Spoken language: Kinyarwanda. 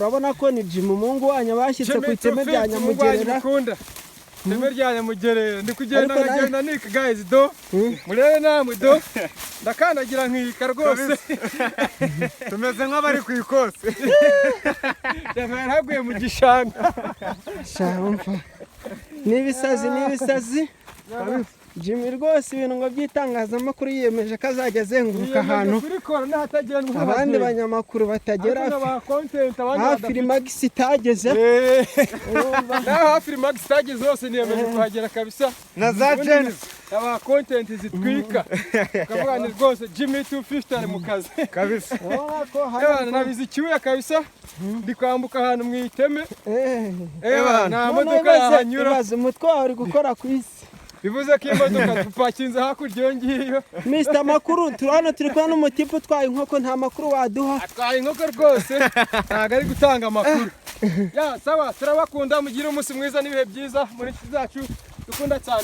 Urabona ko ni Jimmy, umuhungu wanyu, bashyitse ku iteme rya Nyamugerera. Mukunda iteme rya Nyamugerera, ndi kugenda Ariko nawe- nkagenda nika, guys, do murebe namwe, do ndakandagira nkika rwose. Tumeze nk'abari ku ikosi. Yaraguye mu gishanga. Sha, umva, n'ibisazi, n'ibisazi. Jimmy rwose, ibintu ngo by'itangazamakuru, yiyemeje ko azajya azenguruka ahantu kurikora n'ahatagendwa abandi banyamakuru batagera, ba content abandi hafi badafite. Max itageze. Naho hafi Max itageze hose niyemeje kuhagera kabisa. Na za Jensi. Aba content zitwika, ukavuga ni rwose Jimmy 250 ari mu kazi. Kabisa. Urabona ko hari Ebana, nabize icyuya kabisa, ndi kwambuka ahantu mu iteme. Ebana, nta Noneho modoka yahanyura. Ibaze umutwe wawe uri gukora ku isi. Bivuze ko imodoka dupakinze hakurya iyo ngiyo. Mr Makuru, turi hano, turi kumwe n'umutipe utwaye inkoko. Nta makuru waduha? Atwaye inkoko rwose, ntabwo ari gutanga amakuru ya. Sawa, turabakunda, mugire umunsi mwiza n'ibihe byiza muri inshuti zacu dukunda cyane.